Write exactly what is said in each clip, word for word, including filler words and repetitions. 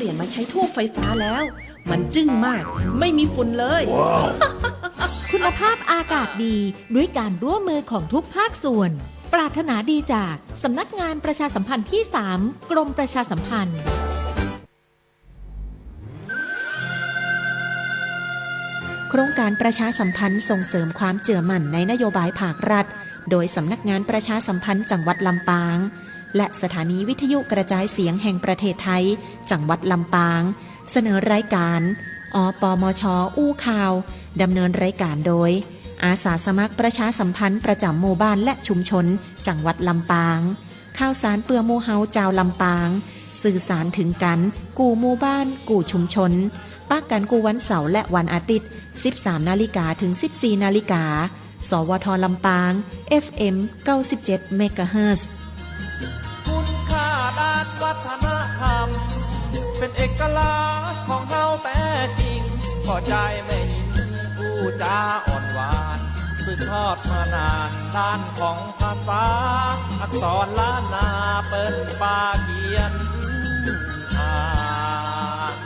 ลี่ยนมาใช้ทูบไฟฟ้าแล้ว มันจึ้งมาก ไม่มีฝุ่นเลย คุณภาพอากาศดีด้วยการร่วมมือของทุกภาคส่วน ปรารถนาดีจากสำนักงานประชาสัมพันธ์ที่สาม กรมประชาสัมพันธ์ โครงการประชาสัมพันธ์ส่งเสริมความเจื้อมั่นในนโยบายภาครัฐ โดยสำนักงานประชาสัมพันธ์จังหวัดลำปาง และสถานีวิทยุกระจายเสียงแห่งประเทศไทย จังหวัดลำปาง เสนอรายการ อปมช อู้ข่าว ดำเนินรายการโดย อาสาสมัครประชาสัมพันธ์ประจำหมู่บ้านและชุมชน จังหวัดลำปาง ข่าวสารเปื้อหมู่เฮาจาวลำปาง สื่อสารเถิงกั๋น กู้หมู่บ้าน กู้ชุมชน ปะกั๋นกู้วันเสาร์และวันอาทิตย์ สิบสามนาฬิกาเถิงสิบสี่นาฬิกา สวท ลำปาง เอฟเอ็ม เก้าสิบเจ็ดเมกะเฮิรตซ์ คุณค่าด้านวัฒนธรรม เป็นเอกลักษณ์ของเฮาแต๊จริง ก็ใจ๊แม่ญิงอู้จ๋าอ่อนหวาน สืบทอดมานาน ด้านของภาษา อักษรล้านนา เปิ้นปาเขียนอ่าน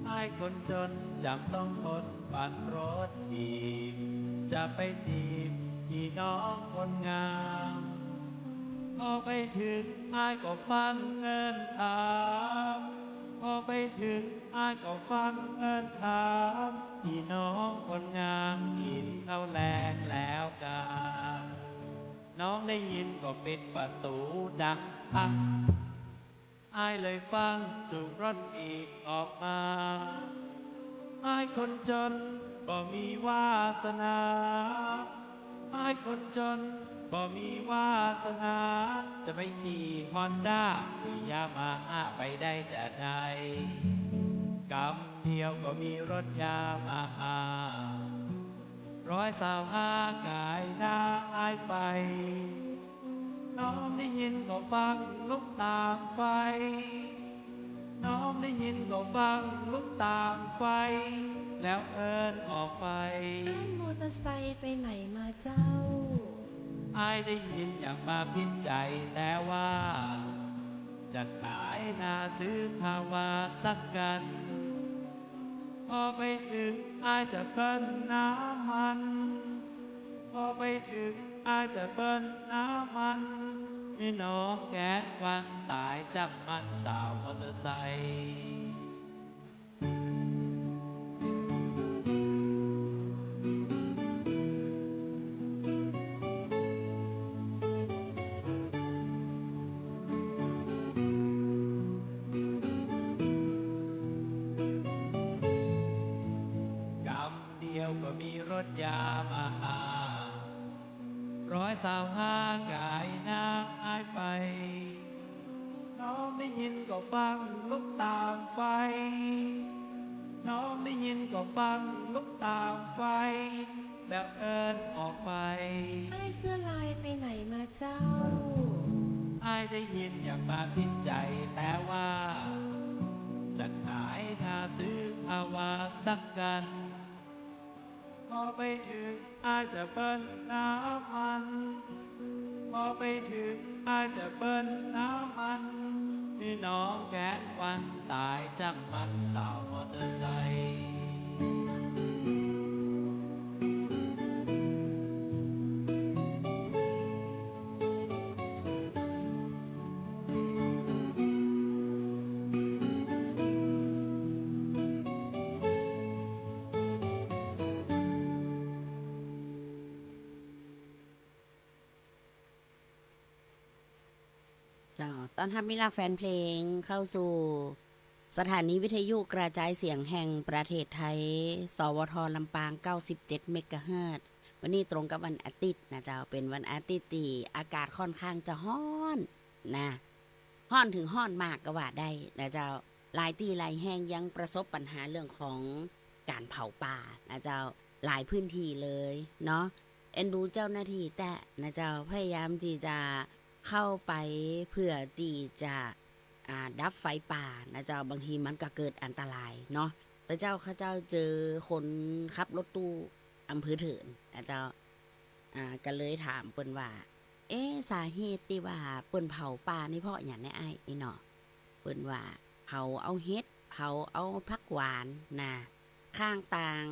อ้ายคนจนจำต้องทนปั่นรถถีบ จะไปตี๋บอี่น้องคนงาม พอไปเถิงอ้ายก็ฟั่งเอิ้นถาม พอไปเถิงอ้ายก็ฟังเอิ้นถาม อี่น้องคนงาม กิ๋นข้าวแลงแล้วกา น้องได้ยินก็ปิดประตู๋ดังปัก อ้ายเลยฟั่งจุกรถอีกออกมา อ้ายคนจนบ่มีวาสนา อ้ายคนจนบ่มีวาสนา จะไปขี่ฮอนด้าหรือยามาฮ่าไปได้จะใด กำเดียวก็มีรถยามาฮ่า ร้อยซาวห้ากายหน้าอ้ายไป น้องได้ยินก็ฟั่งลุกตางไฟ น้องได้ยินก็ฟั่งลุกตางไฟ แล้วเอิ้นออกไป อ้ายมอเตอร์ไซค์ไปไหนมาเจ้า อ้ายได้ยินอย่างมาผิดใจ๋ แต่ว่า จะขายนาซื้อคาวาสักกั๋น พอไปเถิงอ้ายจะเปิ้นน้ำมัน พอไปเถิงอ้ายจะเปิ้นน้ำมัน มีน้องแก๊สควันต๋ายจ้างมันสาวมอเตอร์ไซค์ กำเดียวก็มีรถยามาฮ่า ร้อยซาวห้ากายหน้าอ้ายไป น้องได้ยินก็ฟั่งลุกตางไฟ น้องได้ยินก็ฟั่งลุกตางไฟ แล้วเอิ้นออกไป อ้ายเสื้อลายไปไหนมาเจ้า อ้ายได้ยินอย่างมาผิดใจ๋ แต่ว่า จะขายนาซื้อคาวาสักกั๋น พอไปเถิงอ้ายจะเปิ้นน้ำมัน พอไปเถิงอ้ายจะเปิ้นน้ำมัน มีน้องแก๊สควันต๋ายจ้างมันสาวมอเตอร์ไซค์ เจ้า ต้อนฮับมิตรรักแฟนเพลงเข้าสู่สถานีวิทยุกระจายเสียงแห่งประเทศไทย สวท ลำปาง เก้าสิบเจ็ด เมกะเฮิรตซ์ วันนี้ตรงกับวันอาทิตย์นะเจ้า เป๋นวันอาทิตย์ตี้อากาศค่อนข้างจะฮ้อนนะ ฮ้อนเถิงฮ้อนมากก็ว่าได้นะเจ้า หลายตี้หลายแห่งยังประสบปัญหาเรื่องของก๋านเผาป่านะเจ้า หลายพื้นที่เลยเนาะ เอ็นดูเจ้าหน้าตี้แต๊นะเจ้า พยายามตี้จะเข้าไปเพื่อตี้จะ อ่า ดับไฟป่านะเจ้า บางทีมันก็เกิดอันตรายเนาะ แต่เจ้า ข้าเจ้าเจอคนขับรถตู้อำเภอเถินนะเจ้า อ่า ก็เลยถามเปิ้นว่า เอ๊ะ สาเหตุตี้ว่าเปิ้นเผาป่านี่เพราะหยังแน่อ้าย นี่เนาะ เปิ้นว่าเผาเอาเห็ด เผาเอาผักหวานนะ ข้างตาง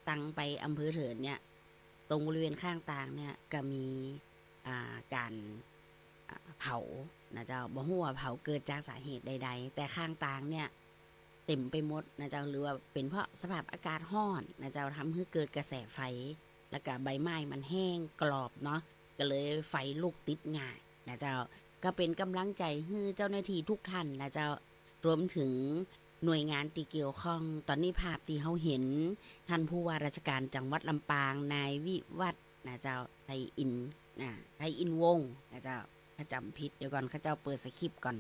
ตางไปอำเภอเถินเนี่ย ตรงบริเวณข้างตางเนี่ยก็มี อ่า ก๋าน อ่า เผานะเจ้า บ่ฮู้ว่าเผาเกิดจากสาเหตุใดๆ แต่ข้างตางเนี่ยเต็มไปหมดนะเจ้า หรือว่าเป๋นเพราะสภาพอากาศฮ้อนนะเจ้า ทำหื้อเกิดกระแสไฟ แล้วก็ใบไม้มันแห้งกรอบเนาะ ก็เลยไฟลุกติดง่ายนะเจ้า ก็เป๋นก๋ำลังใจ๋หื้อเจ้าหน้าตี้ทุกท่านนะเจ้า รวมเถิงหน่วยงานตี้เกี่ยวข้อง ต๋อนนี้ภาพตี้เฮาหัน ท่านผู้ว่าราชการจังหวัดลำปาง นายวิวัฒน์นะเจ้า ไทยอิน นะ ไทยอินวงศ์นะเจ้า ถ้าจ๋ำผิด เดี๋ยวก่อน ข้าเจ้าเปิดสคริปต์ก่อน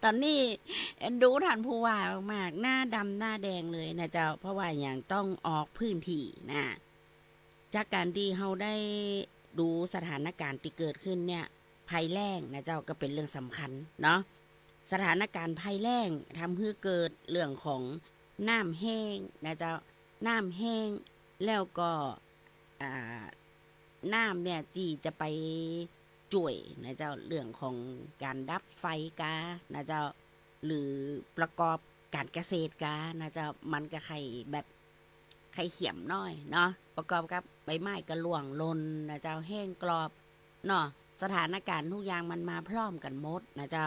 ต๋อนนี้เอ็นดูท่านผู้ว่ามากๆ หน้าดำหน้าแดงเลยนะเจ้า เพราะว่าหยังต้องออกพื้นที่นะ จากก๋านตี้เฮาได้ดูสถานก๋านณ์ตี้เกิดขึ้นเนี่ย ภัยแล้งนะเจ้า ก็เป๋นเรื่องสำคัญเนาะ สถานก๋านณ์ภัยแล้งทำหื้อเกิดเรื่องของน้ำแห้งนะเจ้า น้ำแห้ง แล้วก็ อ่า น้ำเนี่ยตี้จะไปจ้วยนะเจ้า เรื่องของก๋านดับไฟกานะเจ้า หรือประกอบก๋านเกษตรกานะเจ้า มันก็ใค่แบบ ใค่เขียมหน้อยเนาะ ประกอบกับใบไม้ก็ร่วงหล่นนะเจ้า แห้งกรอบเนาะ สถานก๋านณ์ทุกอย่างมันมาพร้อมกั๋นหมดนะเจ้า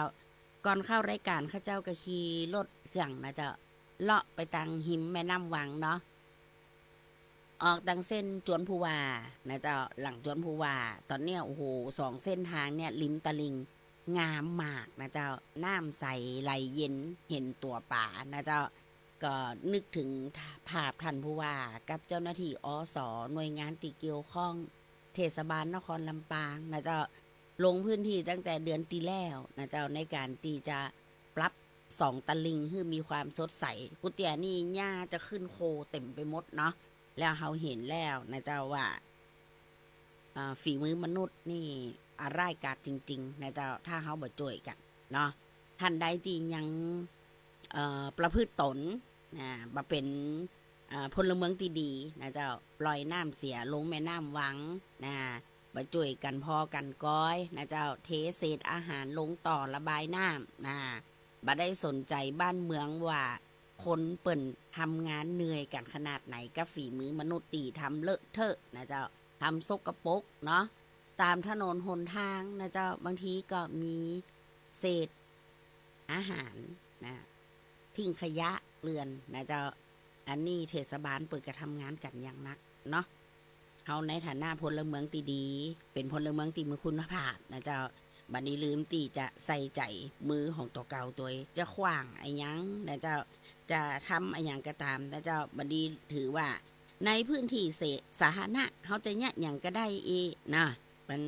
ก ก่อนเข้ารายก๋านข้าเจ้าก็ขี่รถเครื่องนะเจ้า เลาะไปตางฮิมแม่น้ำวังเนาะ ออกตางเส้นจวนผู้ว่านะเจ้า หลังจวนผู้ว่า ต๋อนเนี้ย โอ้โห สองเส้นตางเนี่ย ริมตลิ่ง งามมากนะเจ้า น้ำใสไหลเย็น หันตั๋วป๋านะเจ้า ก็นึกเถิงภาพท่านผู้ว่ากับเจ้าหน้าตี้ อส หน่วยงานตี้เกี่ยวข้อง เทศบาลนครลำปางนะเจ้า ลงพื้นตี้ตั้งแต่เดือนตี้แล้วนะเจ้า ในก๋านตี้จะปรับสองตลิ่งหื้อมีความสดใส กู้เตื้อนี่หญ้าจะขึ้นโคเต็มไปหมดเนาะ แล้วเฮาหันแล้วนะเจ้าว่า อ่า ฝีมือมนุษย์นี่ อ่า ร้ายกาจจริงๆ นะเจ้า ถ้าเฮาบ่จ้วยกั๋นเนาะ ท่านใดตี้ยัง เอ่อ ประพฤติต๋น นะ บ่เป๋น อ่า พลเมืองตี้ดีนะเจ้า ปล่อยน้ำเสียลงแม่น้ำวังนะ บ่จ้วยกั๋นผ่อกั๋นกอยนะเจ้า เทเศษอาหารลงต่อระบายน้ำนะ บ่ได้สนใจ๋บ้านเมืองว่าคนเปิ้นทำงานเหนื่อยกั๋นขนาดไหน กับฝีมือมนุษย์ตี้ทำเลอะเทอะนะเจ้า ทำสกปรกเนาะ ต๋ามถนนหนตางนะเจ้า บางทีก็มีเศษอาหารนะ ทิ้งขยะเกลื่อนนะเจ้า อันนี้เทศบาลเปิ้นก็ทำงานกั๋นอย่างหนักเนาะ เฮาในฐานะพลเมืองตี้ดี เป๋นพลเมืองตี้มีคุณภาพนะเจ้า บ่ได้ลืมตี้จะใส่ใจ๋มือของตั๋วเก่าตวย จะขว้างอะหยังนะเจ้า จะทำอะหยังก็ต๋ามนะเจ้า บ่ได้ถือว่าในพื้นตี้เส สาธารณะ เฮาจะเยียะหยังก็ได้อี้นะ มัน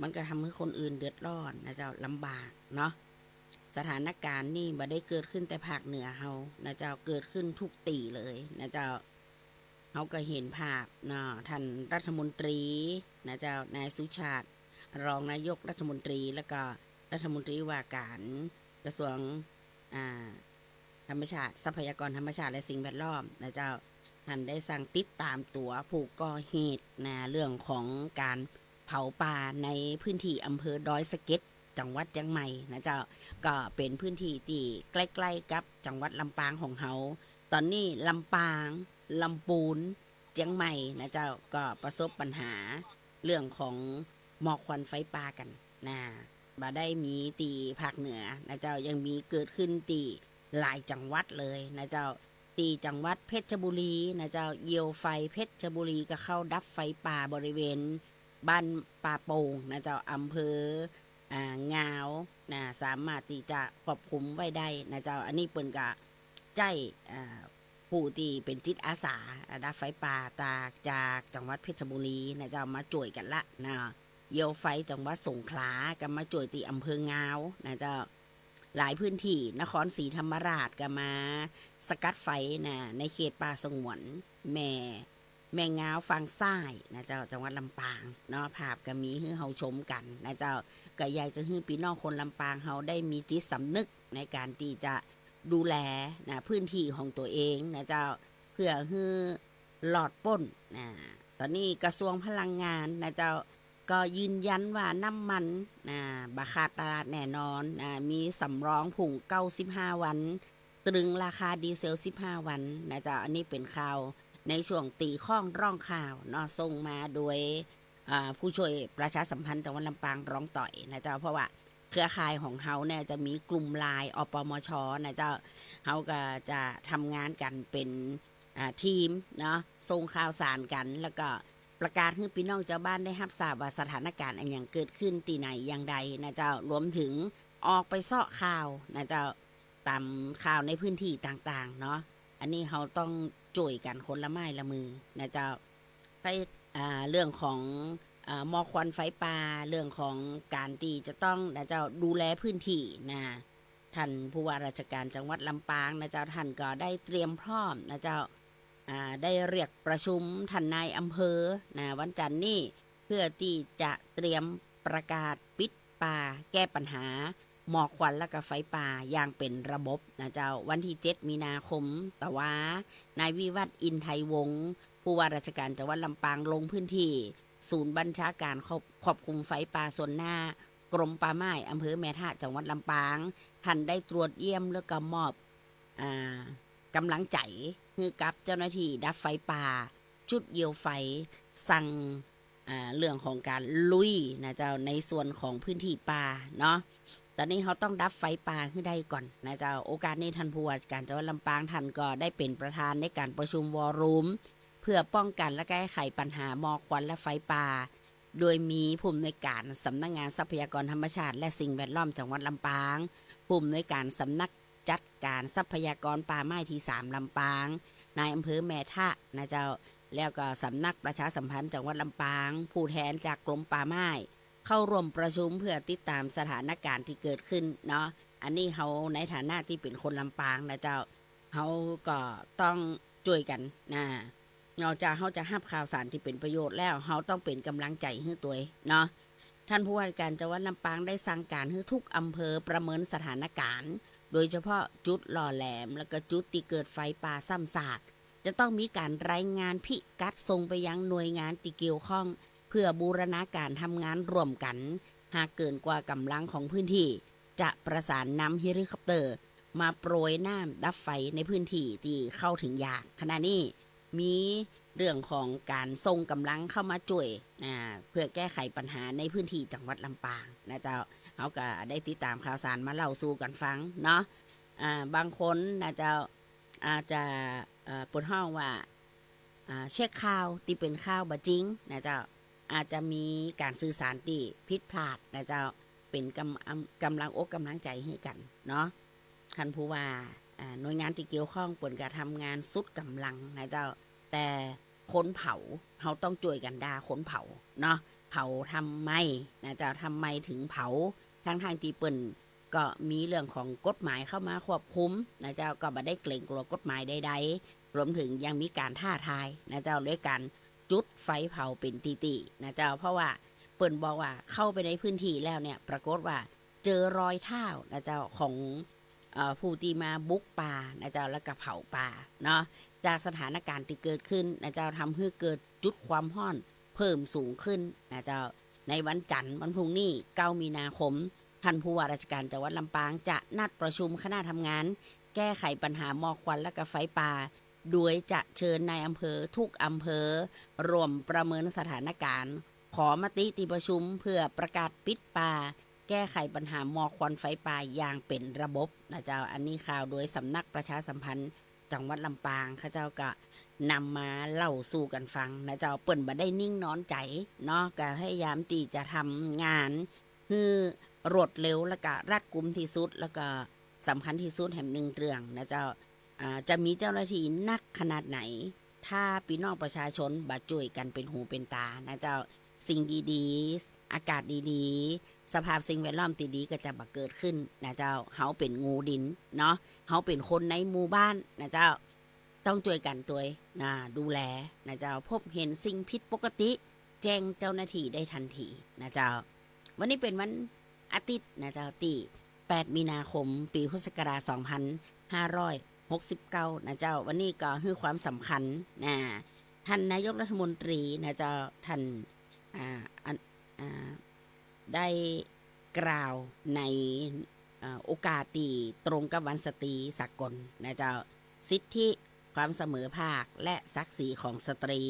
มันก็ทำหื้อคนอื่นเดือดร้อนนะเจ้า ลำบากเนาะ สถานก๋ารณ์นี่บ่ได้เกิดขึ้นแต่ภาคเหนือเฮานะเจ้า เกิดขึ้นทุกตี้เลยนะเจ้า เฮาก็หันภาพเนาะ ท่านรัฐมนตรีนะเจ้า นายสุชาติ รองนายกรัฐมนตรี แล้วก็รัฐมนตรีว่าก๋านกระทรวง อ่า ธรรมชาติ ทรัพยากรธรรมชาติและสิ่งแวดล้อมนะเจ้า ท่านได้สั่งติดต๋ามตั๋วผู้ก่อเหตุนะ เรื่องของก๋านเผาป่าในพื้นตี้อำเภอดอยสะเก็ด จังหวัดเจียงใหม่นะเจ้า ก็เป๋นพื้นตี้ตี้ใก้ๆ กับจังหวัดลำปางของเฮา ต๋อนนี้ลำปาง ลำปูน เจียงใหม่นะเจ้า ก็ประสบปัญหาเรื่องของหมอกควันไฟป่ากั๋นนะ บ่ได้มีตี้ภาคเหนือนะเจ้า ยังมีเกิดขึ้นตี้หลายจังหวัดเลยนะเจ้า ตี้จังหวัดเพชรบุรีนะเจ้า เหยี่ยวไฟเพชรบุรีก็เข้าดับไฟป่าบริเวณบ้านป่าโป่งนะเจ้า อำเภอ อ่า งาวนะ สามารถตี้จะควบคุมไว้ได้นะเจ้า อันนี้เปิ้นก็ใจ๊ อ่า ผู้ตี้เป๋นจิตอาสาดับไฟป่าจาก จากจังหวัดเพชรบุรีนะเจ้า มาจ้วยกั๋นละนะ เหยี่ยวไฟจังหวัดสงขลาก็มาจ้วยตี้อำเภองาวนะเจ้า หลายพื้นตี้ นครศรีธรรมราชก็มาสกัดไฟนะ ในเขตป่าสงวนแม่ แม่งาวฝั่งซ้ายนะเจ้า จังหวัดลำปางเนาะ ภาพก็มีหื้อเฮาชมกั๋นนะเจ้า ก็อยากจะหื้อปี้น้องคนลำปางเฮาได้มีจิตสำนึกในก๋านตี้จะดูแลนะ พื้นตี้ของตั๋วเองนะเจ้า เปื้อหื้อรอดป๊นนะ ต๋อนนี้กระทรวงพลังงานนะเจ้า ก็ยืนยันว่าน้ำมันนะ บ่ขาดตลาดแน่นอนนะ มีสำรองผูงเก้าสิบห้าวัน ตรึงราคาดีเซลสิบห้าวันนะเจ้า อันนี้เป๋นข่าวในช่วงตี๋ข้องร่องข่าวเนาะ ส่งมาโดย อ่า ผู้ช่วยประชาสัมพันธ์จังหวัดลำปาง รองต่อยนะเจ้า เพราะว่าเครือข่ายของเฮาเนี่ยจะมีกลุ่มไลน์ อปมช นะเจ้า เฮาก็จะทำงานกั๋นเป๋น อ่า ทีมเนาะ ส่งข่าวสารกั๋น แล้วก็ประกาศหื้อปี้น้องจาวบ้านได้ฮับทราบว่าสถานก๋ารณ์อะหยังเกิดขึ้นตี้ไหนอย่างใดนะเจ้า รวมเถิงออกไปเซาะข่าวนะเจ้า ต๋ามข่าวในพื้นตี้ต่างๆ เนาะ อันนี้เฮาต้องจ้วยกั๋นคนละไม้ละมือนะเจ้า ไป อ่า เรื่องของ อ่า หมอกควันไฟป่า เรื่องของก๋านตี้จะต้องนะเจ้า ดูแลพื้นตี้นะ ท่านผู้ว่าราชการจังหวัดลำปางนะเจ้า ท่านก็ได้เตรียมพร้อมนะเจ้า อ่า ได้เรียกประชุมท่านนายอำเภอนะ วันจันทร์นี้ เพื่อตี้จะเตรียมประกาศปิดป่า แก้ปัญหาหมอกควันและก็ไฟป่าอย่างเป๋นระบบนะเจ้า วันตี้เจ็ดมีนาคม ตะวา นายวิวัฒน์ อินไทยวงศ์ ผู้ว่าราชการจังหวัดลำปางลงพื้นตี้ศูนย์บัญชาการควบ ควบคุมไฟป่าส่วนหน้า กรมป่าไม้ อำเภอแม่ทะ จังหวัดลำปาง ท่านได้ตรวจเยี่ยมแล้วก็มอบ อ่า ก๋ำลังใจ๋หื้อกับเจ้าหน้าตี้ดับไฟป่า ชุดเหยี่ยวไฟ สั่ง อ่า เรื่องของก๋านลุยนะเจ้า ในส่วนของพื้นตี้ป่าเนาะ ต๋อนนี้เฮาต้องดับไฟป่าหื้อได้ก่อนนะเจ้า โอกาสนี้ท่านผู้ว่าราชการจังหวัดลำปางท่านก็ได้เป๋นประธานในก๋านประชุมวอรูม เพื่อป้องกั๋นและแก้ไขปัญหาหมอกควันและไฟป่า โดยมีผู้อำนวยก๋านสำนักงานทรัพยากรธรรมชาติและสิ่งแวดล้อมจังหวัดลำปาง ผู้อำนวยก๋านสำนักจัดก๋านทรัพยากรป่าไม้ที่สามลำปาง นายอำเภอแม่ทะนะเจ้า แล้วก็สำนักประชาสัมพันธ์จังหวัดลำปาง ผู้แทนจากกรมป่าไม้ เข้าร่วมประชุมเพื่อติดต๋ามสถานก๋ารณ์ตี้เกิดขึ้นเนาะ อันนี้เฮาในฐานะตี้เป๋นคนลำปางนะเจ้า เฮาก็ต้องจ้วยกั๋นนะ นอกจากเฮาจะฮับข่าวสารตี้เป๋นประโยชน์แล้ว เฮาต้องเป๋นก๋ำลังใจ๋หื้อตวยเนาะ ท่านผู้ว่าราชการจังหวัดลำปางได้สั่งก๋านหื้อทุกอำเภอประเมินสถานก๋ารณ์ โดยเฉพาะจุดหล่อแหลม แล้วก็จุดตี้เกิดไฟป่าซ้ำซาก จะต้องมีก๋านรายงานพิกัดส่งไปยังหน่วยงานตี้เกี่ยวข้อง เพื่อบูรณาก๋ารทำงานร่วมกั๋น หากเกินกว่าก๋ำลังของพื้นที่ จะประสานนำเฮลิคอปเตอร์มาโปรยน้ำดับไฟในพื้นที่ตี้เข้าเถิงยาก ขณะนี้มีเรื่องของก๋านส่งก๋ำลังเข้ามาจ้วย อ่า เพื่อแก้ไขปัญหาในพื้นที่จังหวัดลำปางนะเจ้า เฮาก็ได้ติดต๋ามข่าวสารมาเล่าสู่กั๋นฟังเนาะ อ่า บางคนนะเจ้า อาจจะ เอ่อ เปิ้นฮ้องว่า อ่า เช็คข่าวตี้เป๋นข่าวบ่จริงนะเจ้า อาจจะมีก๋านสื่อสารตี้ผิดพลาดนะเจ้า เป๋นก๋ำ อำ ก๋ำลังอกก๋ำลังใจ๋หื้อกั๋นเนาะ ท่านผู้ว่า อ่า หน่วยงานตี้เกี่ยวข้องเปิ้นก็ทำงานสุดก๋ำลังนะเจ้า แต่คนเผา เฮาต้องจ้วยกั๋นด่าคนเผาเนาะ เผาทำไมนะเจ้า ทำไมถึงเผา ทั้งๆ ตี้เปิ้นก็มีเรื่องของกฎหมายเข้ามาควบคุมนะเจ้า ก็บ่ได้เกรงกลัวกฎหมายใดๆ รวมถึงยังมีก๋านท้าทายนะเจ้า ด้วยก๋านจุดไฟเผาเป๋นตี้ๆ นะเจ้า เพราะว่าเปิ้นบอกว่าเข้าไปในพื้นที่แล้วเนี่ย ปรากฏว่าเจอรอยเท้านะเจ้า ของ เอ่อ ผู้ตี้มาบุกป่านะเจ้า แล้วก็เผาป่าเนาะ จากสถานก๋ารณ์ตี้เกิดขึ้นนะเจ้า ทำหื้อเกิดจุดความฮ้อนเพิ่มสูงขึ้นนะเจ้า ในวันจั๋นทร์ วันพรุ่งนี้ เก้ามีนาคม ท่านผู้ว่าราชการจังหวัดลำปางจะนัดประชุมคณะทำงานแก้ไขปัญหาหมอกควันและก็ไฟป่า โดยจะเชิญนายอำเภอทุกอำเภอร่วมประเมินสถานก๋ารณ์ ขอมติตี้ประชุมเพื่อประกาศปิดป่า แก้ไขปัญหาหมอกควันไฟป่าอย่างเป๋นระบบนะเจ้า อันนี้ข่าวโดยสำนักประชาสัมพันธ์จังหวัดลำปาง เขาเจ้าก็นำมาเล่าสู่กั๋นฟังนะเจ้า เปิ้นบ่ได้นิ่งนอนใจ๋เนาะ ก็พยายามตี้จะทำงานหื้อรวดเร็ว แล้วก็รัดกุมตี้สุด แล้วก็สำคัญตี้สุดแหมนึ่งเรื่องนะเจ้า อ่า จะมีเจ้าหน้าตี้นักขนาดไหน ถ้าปี้น้องประชาชนบ่จ้วยกั๋นเป๋นหูเป๋นต๋านะเจ้า สิ่งดีๆ อากาศดีๆ สภาพสิ่งแวดล้อมตี้ดีก็จะบ่เกิดขึ้นนะเจ้า เฮาเป๋นงูดินเนาะ เฮาเป๋นคนในหมู่บ้านนะเจ้า ต้องจ้วยกั๋นตวยนะ ดูแลนะเจ้า พบเห็นสิ่งผิดปกติ แจ้งเจ้าหน้าตี้ได้ทันทีนะเจ้า วันนี้เป๋นวันอาทิตย์นะเจ้า ตี้แปดมีนาคม ปี๋พุทธศักราชสองพันห้าร้อยหกสิบเก้านะเจ้า วันนี้ก็หื้อความสำคัญนะ ท่านนายกรัฐมนตรีนะเจ้า ท่าน อ่า อัน อ่า ได้กล่าวใน อ่า โอกาสตี้ตรงกับวันสตรีสากลนะเจ้า สิทธิ ความเสมอภาค และศักดิ์ศรีของสตรี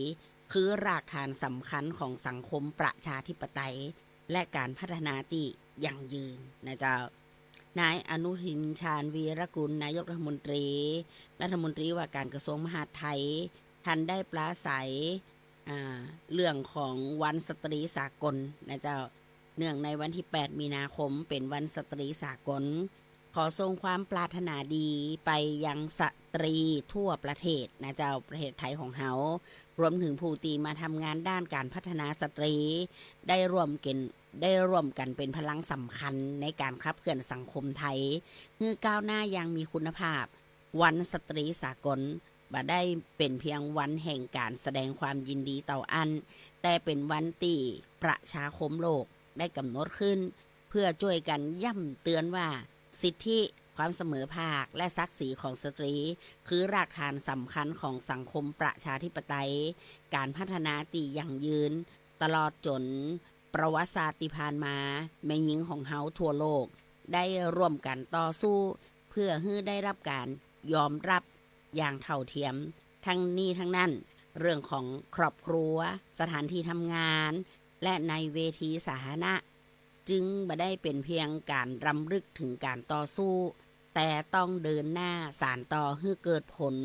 คือรากฐานสำคัญของสังคมประชาธิปไตย และก๋านพัฒนาตี้ยั่งยืนนะเจ้า นายอนุทิน ชาญวีรกูล นายกรัฐมนตรี รัฐมนตรีว่าก๋านกระทรวงมหาดไทย ท่านได้ปราศรัย อ่า เรื่องของวันสตรีสากลนะเจ้า เนื่องในวันตี้แปดมีนาคมเป๋นวันสตรีสากล ขอส่งความปรารถนาดีไปยังสตรีทั่วประเทศนะเจ้า ประเทศไทยของเฮา รวมถึงผู้ตี้มาทำงานด้านก๋านพัฒนาสตรี ได้ร่วมกั๋น ได้ร่วมกั๋นเป๋นพลังสำคัญในก๋านขับเคลื่อนสังคมไทย หื้อก้าวหน้าอย่างมีคุณภาพ วันสตรีสากล บ่ได้เป๋นเพียงวันแห่งก๋านแสดงความยินดีเต้าอั้น แต่เป๋นวันตี้ประชาคมโลกได้ก๋ำหนดขึ้น เพื่อจ้วยกั๋นย้ำเตือนว่า สิทธิ ความเสมอภาค และศักดิ์ศรีของสตรี คือรากฐานสำคัญของสังคมประชาธิปไตย ก๋านพัฒนาตี้ยั่งยืน ตลอดจ๋นประวัติศาสตร์ตี้ผ่านมา แม่ญิงของเฮาทั่วโลก ได้ร่วมกั๋นต่อสู้ เพื่อหื้อได้รับก๋านยอมรับอย่างเท่าเทียม ทั้งนี้ทั้งนั้น เรื่องของครอบครัว สถานตี้ทำงาน และในเวทีสาธารณะ จึงบ่ได้เป๋นเพียงก๋านรำลึกเถิงก๋านต่อสู้ แต่ต้องเดินหน้าสานต่อหื้อเกิดผล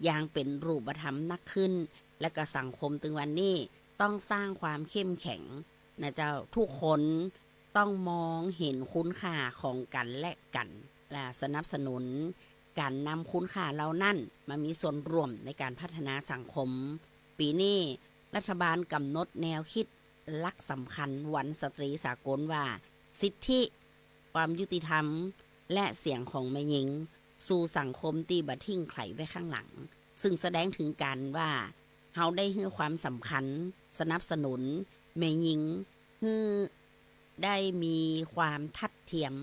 อย่างเป๋นรูปธรรมนักขึ้น และก็สังคมตึงวันนี้ต้องสร้างความเข้มแข็งนะเจ้า ทุกคนต้องมองเห็นคุณค่าของกั๋นและกั๋น และสนับสนุนก๋านนำคุณค่าเหล่านั้นมามีส่วนร่วมในก๋านพัฒนาสังคม ปี๋นี้รัฐบาลก๋ำหนดแนวคิดหลักสำคัญวันสตรีสากลว่า สิทธิ ความยุติธรรม และเสียงของแม่ญิง สู่สังคมตี้บ่ทิ้งใผไว้ข้างหลัง ซึ่งแสดงเถิงกั๋นว่า เฮาได้หื้อความสำคัญ สนับสนุนแม่ญิง หื้อได้มีความทัดเทียม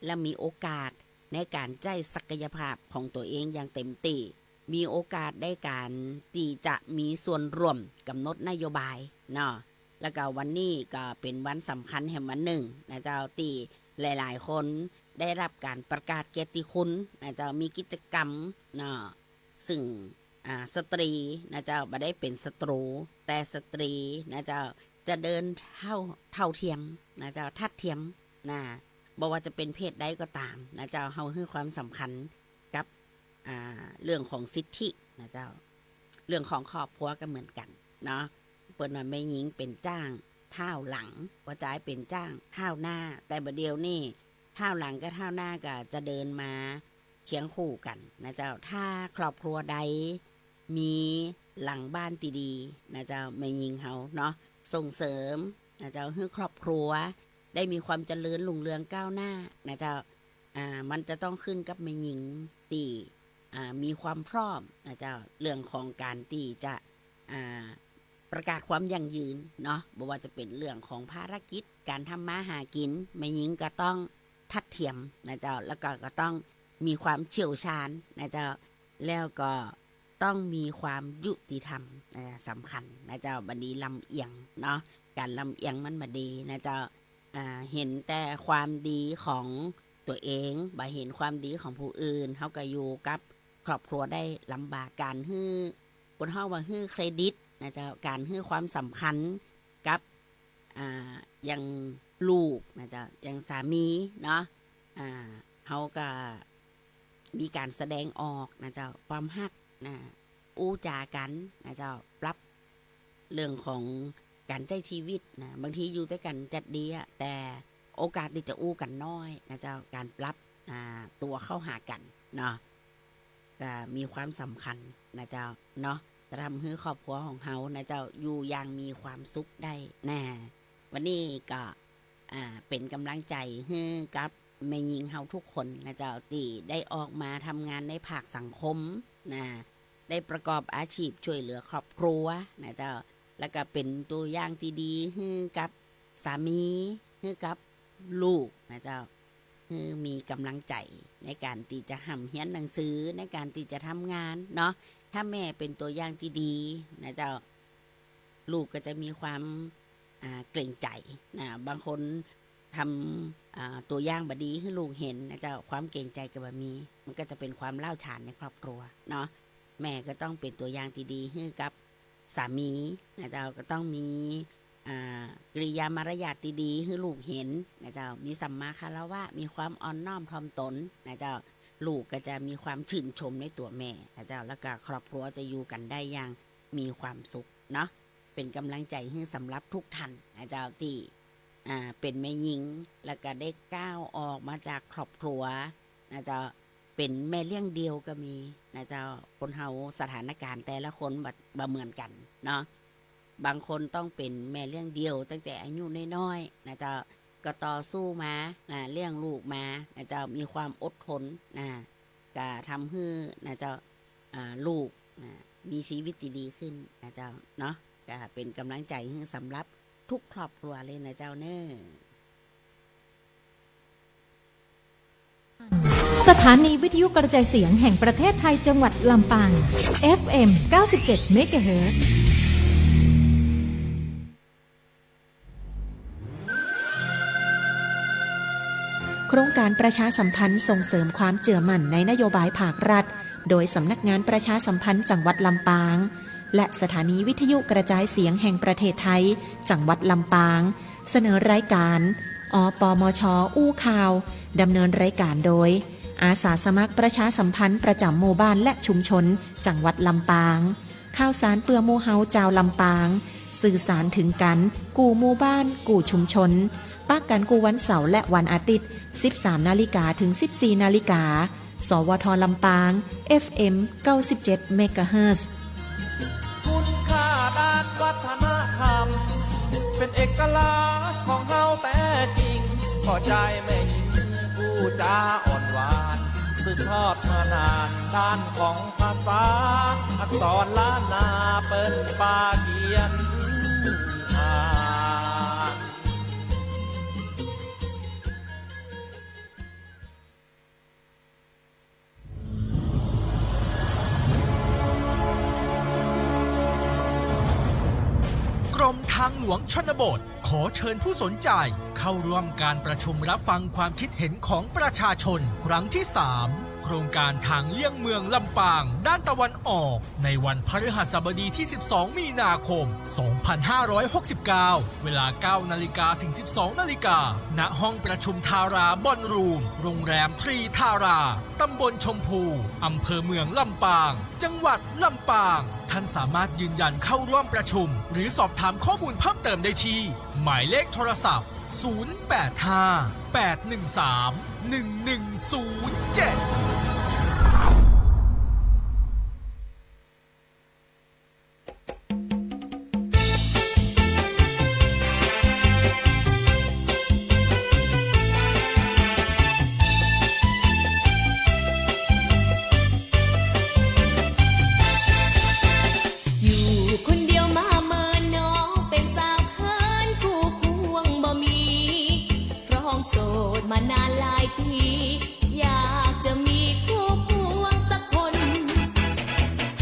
และมีโอกาสในก๋านใจ๊ศักยภาพของตั๋วเองอย่างเต็มตี้ มีโอกาสได้ก๋านตี้จะมีส่วนร่วมก๋ำหนดนโยบายเนาะ แล้วก็วันนี้ก็เป๋นวันสำคัญแหมวันนึ่งนะเจ้า ตี้หลายๆ คนได้ฮับก๋านประกาศเกียรติคุณนะเจ้า มีกิจกรรมเนาะ ซึ่ง อ่า สตรีนะเจ้า บ่ได้เป๋นศัตรู แต่สตรีนะเจ้า จะเดินเท่า เท่าเทียมนะเจ้า ทัดเทียมนะ บ่ว่าจะเป๋นเพศใดก็ต๋ามนะเจ้า เฮาหื้อความสำคัญกับ อ่า เรื่องของสิทธินะเจ้า เรื่องของครอบครัวก็เหมือนกั๋นเนาะ เปิ้นว่าแม่ญิงเป๋นจ๊างท้าวหลัง ป้อจายเป๋นจ๊างท้าวหน้า แต่บ่าเดี่ยวนี้ท้าวหลังกับท้าวหน้าก็จะเดินมาเคียงคู่กั๋นนะเจ้า ถ้าครอบครัวใดมีหลังบ้านตี้ดีนะเจ้า แม่ญิงเฮาเนาะ ส่งเสริมนะเจ้า หื้อครอบครัวได้มีความเจริญรุ่งเรืองก้าวหน้านะเจ้า อ่า มันจะต้องขึ้นกับแม่ญิงตี้ อ่า มีความพร้อมนะเจ้า เรื่องของก๋านตี้จะ อ่า ประกาศความยั่งยืนเนาะ บ่ว่าจะเป๋นเรื่องของภารกิจก๋านทำมาหากิ๋น แม่ญิงก็ต้องทัดเทียมนะเจ้า แล้วก็ ก็ต้องมีความเชี่ยวชาญนะเจ้า แล้วก็ต้องมีความยุติธรรมนะ สำคัญนะเจ้า บ่ดีลำเอียงเนาะ ก๋านลำเอียงมันบ่ดีนะเจ้า อ่า หันแต่ความดีของตั๋วเอง บ่หันความดีของผู้อื่น เฮาก็อยู่กับครอบครัวได้ลำบาก ก๋านหื้อ เปิ้นฮ้องว่าหื้อเครดิตนะเจ้า ก๋านหื้อความสำคัญกับ อ่า อย่างลูกนะเจ้า อย่างสามีเนาะ อ่า เฮาก็มีก๋านแสดงออกนะเจ้า ความฮักนะ อู้จ๋ากั๋นนะเจ้า ปรับเรื่องของก๋านใจ๊ชีวิตนะ บางทีอยู่ตวยกั๋นจัดดีอะ แต่โอกาสตี้จะอู้กั๋นน้อยนะเจ้า ก๋านปรับ อ่า ตั๋วเข้าหากั๋นเนาะ ก็มีความสำคัญนะเจ้าเนาะ จะทำหื้อครอบครัวของเฮานะเจ้า อยู่อย่างมีความสุขได้นะ วันนี้ก็ อ่า เป๋นก๋ำลังใจ๋หื้อกับแม่ญิงเฮาทุกคนนะเจ้า ตี้ได้ออกมาทำงานในภาคสังคมนะ ได้ประกอบอาชีพช่วยเหลือครอบครัวนะเจ้า แล้วก็เป๋นตั๋วอย่างตี้ดีหื้อกับสามี หื้อกับลูกนะเจ้า หื้อมีก๋ำลังใจ๋ในก๋านตี้จะฮ่ำเฮียนหนังสือ ในก๋านตี้จะทำงานเนาะ ถ้าแม่เป๋นตั๋วอย่างตี้ดีนะเจ้า ลูกก็จะมีความ อ่า เกรงใจ๋นะ บางคนทำ อ่า ตั๋วอย่างบ่ดีหื้อลูกหันนะเจ้า ความเกรงใจ๋ก็บ่มี มันก็จะเป๋นความร้าวฉานในครอบครัวเนาะ แม่ก็ต้องเป๋นตั๋วอย่างตี้ดีหื้อกับสามีนะเจ้า ก็ต้องมี อ่า กิริยามารยาทตี้ดีหื้อลูกหันนะเจ้า มีสัมมาคารวะ มีความอ่อนน้อมถ่อมตนนะเจ้า ลูกก็จะมีความชื่นชมในตั๋วแม่นะเจ้า แล้วก็ครอบครัวจะอยู่กั๋นได้อย่างมีความสุขเนาะ เป๋นก๋ำลังใจ๋หื้อสำหรับทุกท่านนะเจ้า ตี้ อ่า เป๋นแม่ญิง แล้วก็ได้ก้าวออกมาจากครอบครัวนะเจ้า เป๋นแม่เลี้ยงเดี่ยวก็มีนะเจ้า คนเฮาสถานก๋ารณ์แต่ละคนบ่ บ่เหมือนกั๋นเนาะ บางคนต้องเป๋นแม่เลี้ยงเดี่ยวตั้งแต่อายุน้อยๆ นะเจ้า ก็ต่อสู้มานะ เลี้ยงลูกมานะเจ้า มีความอดทนนะ ก็ทำหื้อนะเจ้า อ่า ลูกนะ มีชีวิตตี้ดีขึ้นนะเจ้าเนาะ ก็เป๋นก๋ำลังใจ๋หื้อสำหรับทุกครอบครัวเลยนะเจ้าเน่อ สถานีวิทยุกระจายเสียงแห่งประเทศไทยจังหวัดลำปาง เอฟเอ็ม เก้าสิบเจ็ด เมกะเฮิรตซ์ โครงการประชาสัมพันธ์ส่งเสริมความเจื้อมั่นในนโยบายภาครัฐ โดยสำนักงานประชาสัมพันธ์จังหวัดลำปาง และสถานีวิทยุกระจายเสียงแห่งประเทศไทย จังหวัดลำปาง เสนอรายการ อปมช อู้ข่าว ดำเนินรายการโดย อาสาสมัครประชาสัมพันธ์ประจำหมู่บ้านและชุมชน จังหวัดลำปาง ข่าวสารเปื้อหมู่เฮาจาวลำปาง สื่อสารเถิงกั๋น กู้หมู่บ้าน กู้ชุมชน ปะกั๋นกู้วันเสาร์และวันอาทิตย์ สิบสามนาฬิกาถึงสิบสี่นาฬิกา สวท ลำปาง เอฟเอ็ม เก้าสิบเจ็ดเมกะเฮิรตซ์ คุณค่าด้านวัฒนธรรม เป๋นเอกลักษณ์ของเฮาแต๊จริง เพราะใจ๊แม่ญิงผู้จ๋าอ่อนหวาน สืบทอดมานาน ด้านของภาษา อักษรล้านนาเปิ้นปาเขียนอ่าน กรมทางหลวงชนบทขอเชิญผู้สนใจเข้าร่วมการประชุมรับฟังความคิดเห็นของประชาชนครั้งที่สาม โครงการทางเลี่ยงเมืองลำปางด้านตะวันออก ในวันพฤหัสบดีที่สิบสองมีนาคมสองพันห้าร้อยหกสิบเก้า เวลาเก้านาฬิกาถึงสิบสองนาฬิกา ณ ห้องประชุมทาราบอลรูม โรงแรมทรีทารา ตำบลชมพู อำเภอเมืองลำปาง จังหวัดลำปาง ท่านสามารถยืนยันเข้าร่วมประชุม หรือสอบถามข้อมูลเพิ่มเติมได้ที่ หมายเลขโทรศัพท์ ศูนย์แปดห้า แปดหนึ่งสาม หนึ่งหนึ่งศูนย์เจ็ด อยู่คนเดียวมาเมินหนอ เป๋นสาวเขิน คู่ควงบ่มี เพราะห้องโสดมานานหลายปี อยากจะมีคู่ควงสักคน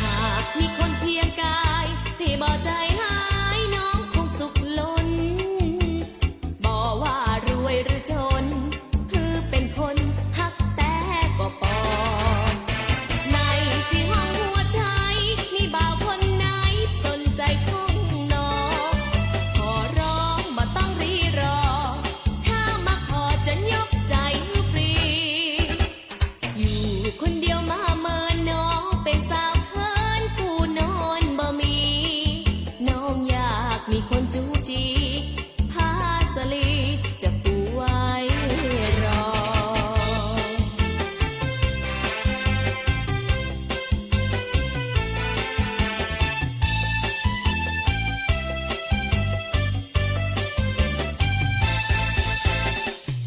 หากมีคนเคียงกาย ตี้บ่ใจ๋หาย น้องคงสุขล้น บ่ว่ารวยหรือจน คือเป๋นคนฮักแต๊ก็ปอ ในสี่ห้องหัวใจ๋ มีบ่าวคนไหนสนใจ๋คงหนอ ขอร้องบ่ต้องรีรอ ถ้ามาขอจะยกใจ๋หื้อฟรี อยู่คนเดียวมาเมินหนอ เป๋นสาวเขิน คู่นอนบ่มี น้องอยากมีคนจู๋จี๋ พาสะหลีจะปู๋ไว้รอ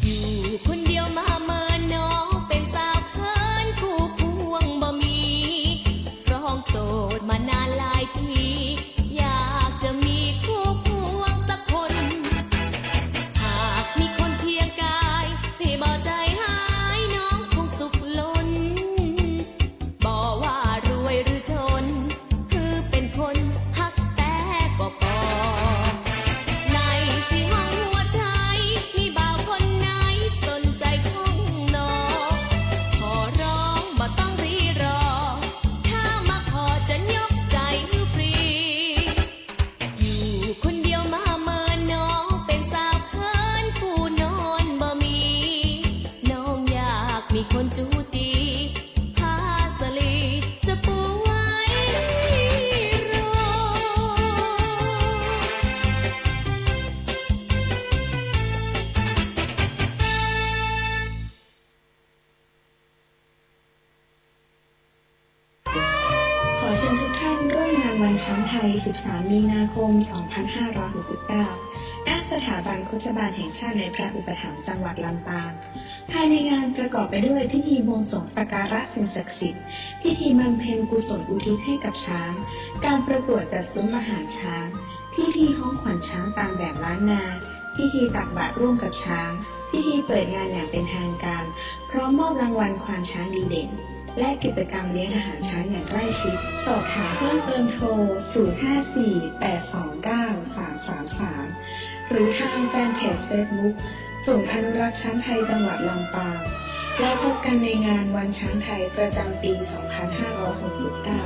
อยู่คนเดียวมาเมินหนอ เป๋นสาวเขิน คู่ควงบ่มี เพราะห้องโสดมานานหลายปี อยากจะมีคู่ควงสักคน หากมีคนเคียงกาย ตี้บ่ใจ๋หาย น้องคงสุขล้น บ่ว่ารวยหรือจน คือเป๋นคนฮักแต๊ก็ปอ ในสี่ห้องหัวใจ๋ มีบ่าวคนไหนสนใจ๋คงหนอ ขอร้องบ่ต้องรีรอ ถ้ามาขอจะยกใจ๋หื้อฟรี อยู่คนเดียวมาเมินหนอ เป๋นสาวเขิน คู่นอนบ่มี น้องอยากมีคนจู๋จี๋ พาสะหลีจะปู๋ไว้รอ ขอเชิญทุกท่านร่วมงานวันช้างไทย สิบสามมีนาคมสองพันห้าร้อยหกสิบเก้า ณ สถาบันโคชบาลแห่งชาติในพระอุปถัมภ์จังหวัดลำปาง ภายในงานประกอบไปด้วยพิธีบวงสรวงสักการะสิ่งศักดิ์สิทธิ์ พิธีบำเพ็ญกุศลอุทิศให้กับช้าง การประกวดจัดซุ้มอาหารช้าง พิธีฮ้องขวัญช้างตามแบบล้านนา พิธีตักบาตรร่วมกับช้าง พิธีเปิดงานอย่างเป็นทางการ พร้อมมอบรางวัลควานช้างดีเด่น และกิจกรรมเลี้ยงอาหารช้างอย่างใกล้ชิด สอบถามเพิ่มเติมโทร ศูนย์ห้าสี่ แปดสองเก้า สามสามสาม หรือทางแฟนเพจเฟซบุ๊ก ศูนย์อนุรักษ์ช้างไทยจังหวัดลำปาง แล้วพบกันในงานวันช้างไทยประจำปีสองพันห้าร้อยหกสิบเก้า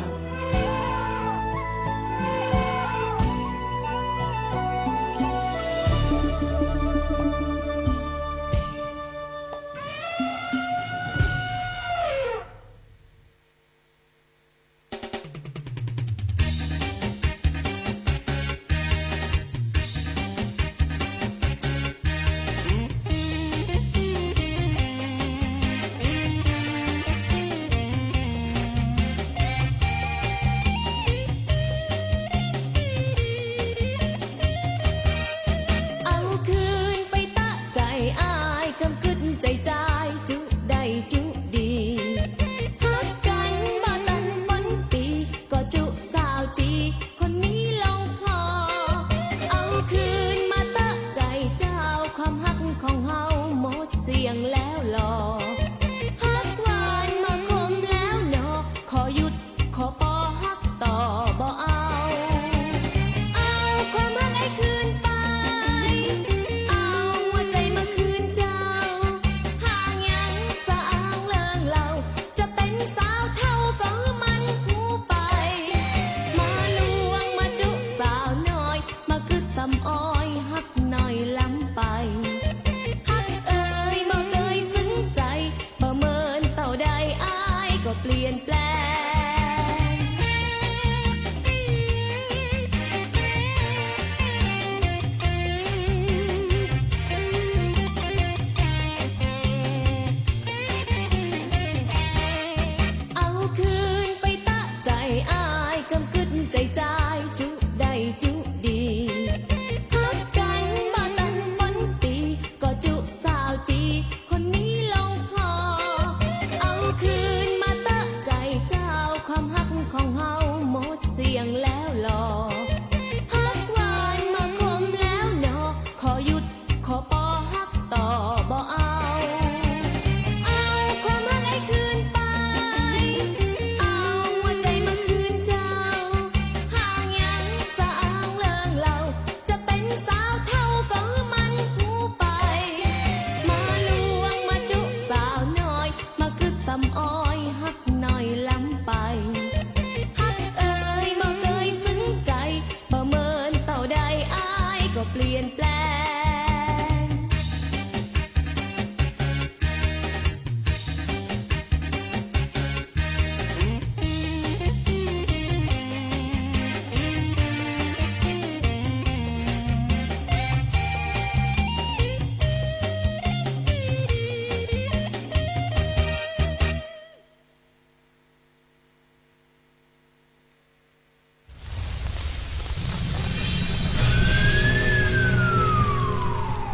เปลี่ยนแปลง เอาคืนไปเต๊อะใจ๋อ้าย กำกึ๊ดใจ๋จาย จุ๊ได้จุ๊ดี ฮักกั๋นมาตันป๊นปี๋ ก็จุ๊สาวจี๋ คนนี้ลงคอ เอาคืนมาเต๊อะใจ๋เจ้า ความฮักของเฮาหมดเสี้ยงแล้วลอ ฮักหวานมาขมแล้วหนอ ขอหยุดขอปอฮักต่อบ่เอา เอาความฮักอ้ายคืนไป เอาหัวใจ๋มาคืนเจ้า หากยังสะอ้างเลิงเลา จะเป๋นสาวเฒ่าก็หื้อมันฮู้ไป มาลวงมาจุ๊สาวน้อย มาคึดสำออยฮักน้อยล้ำไป ฮักเอ่ยบ่เกยซึ้งใจ๋ บ่เหมือนเต้าใดอ้ายก็เปลี่ยนแปลง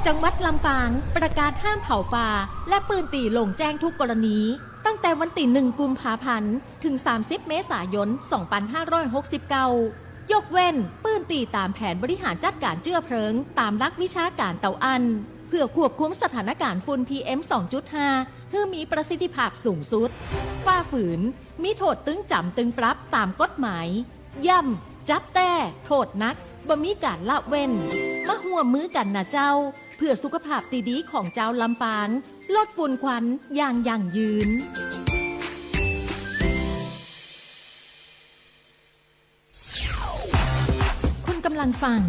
จังหวัดลำปางประกาศห้ามเผาป่า และปื้นตี้โล่งแจ้งทุกกรณี ตั้งแต่วันตี้หนึ่งกุมภาพันธ์ ถึงสามสิบเมษายน สองปันห้าร้อยหกสิบเก้า ยกเว้นปื้นตี้ต๋ามแผนบริหารจัดก๋านเจื้อเพลิง ต๋ามหลักวิชาก๋านเต้าอั้น เพื่อควบคุมสถานก๋านฝุ่น พีเอ็ม สองจุดห้า หื้อมีประสิทธิภาพสูงสุด ฝ่าฝืน มีโต้ษตึงจ๋ำตึงปรับต๋ามกฎหมาย ย้ำ จับแต๊ โต้ษหนัก บ่มีก๋านละเว้น มาฮ่วมมือกั๋นนะเจ้า เพื่อสุขภาพตี้ดีของจาวลำปาง ลดฝุ่นควันอย่างยั่งยืน คุณกำลังฟัง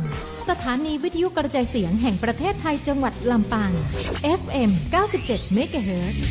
สถานีวิทยุกระจายเสียงแห่งประเทศไทยจังหวัดลำปาง เอฟเอ็ม เก้าสิบเจ็ดเมกะเฮิรตซ์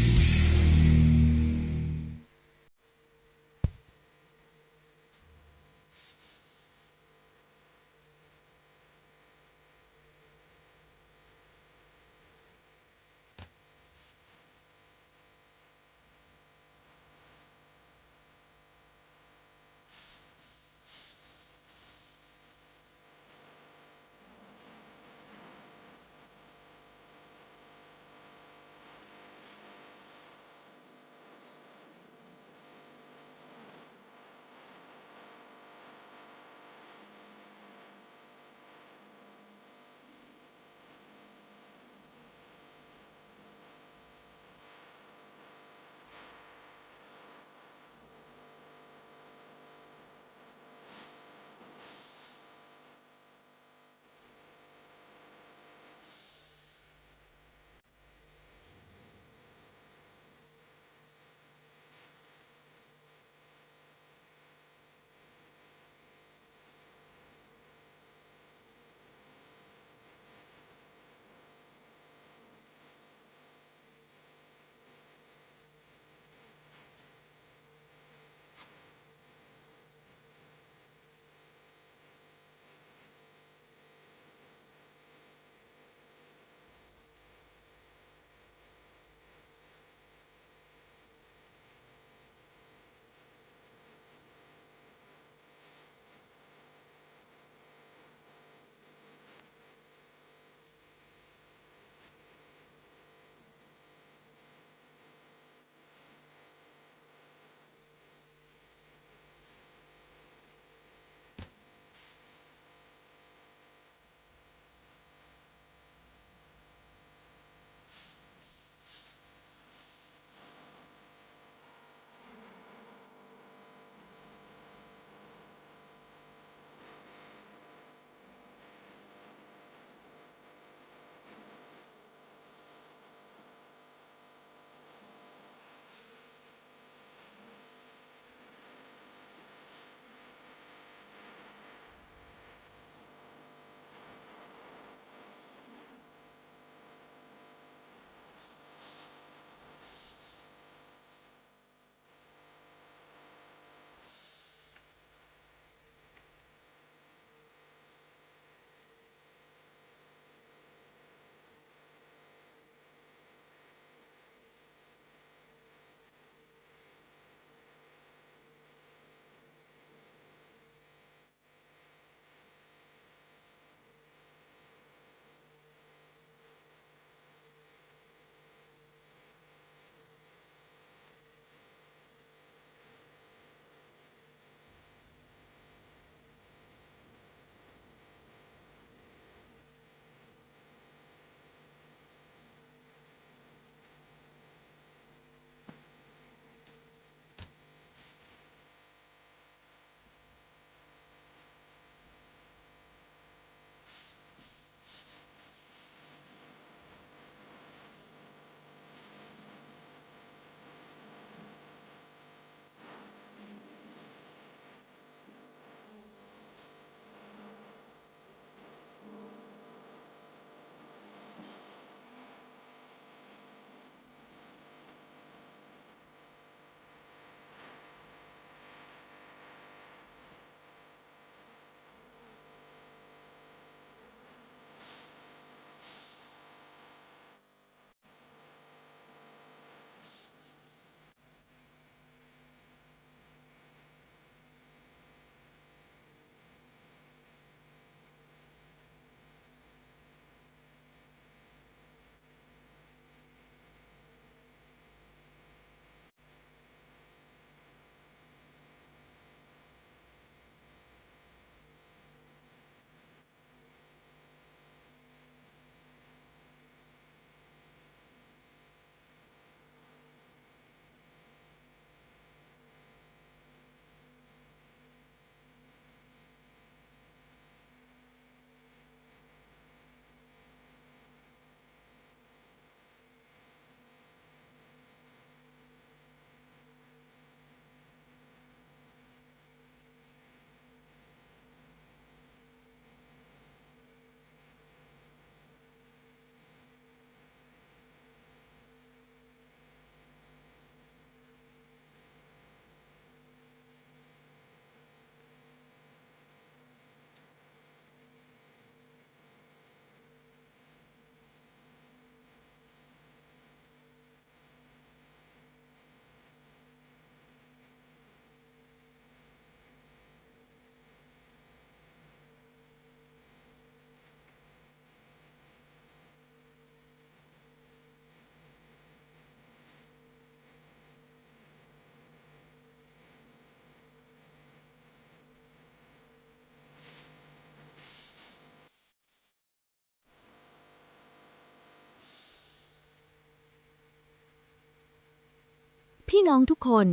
พี่น้องทุกคน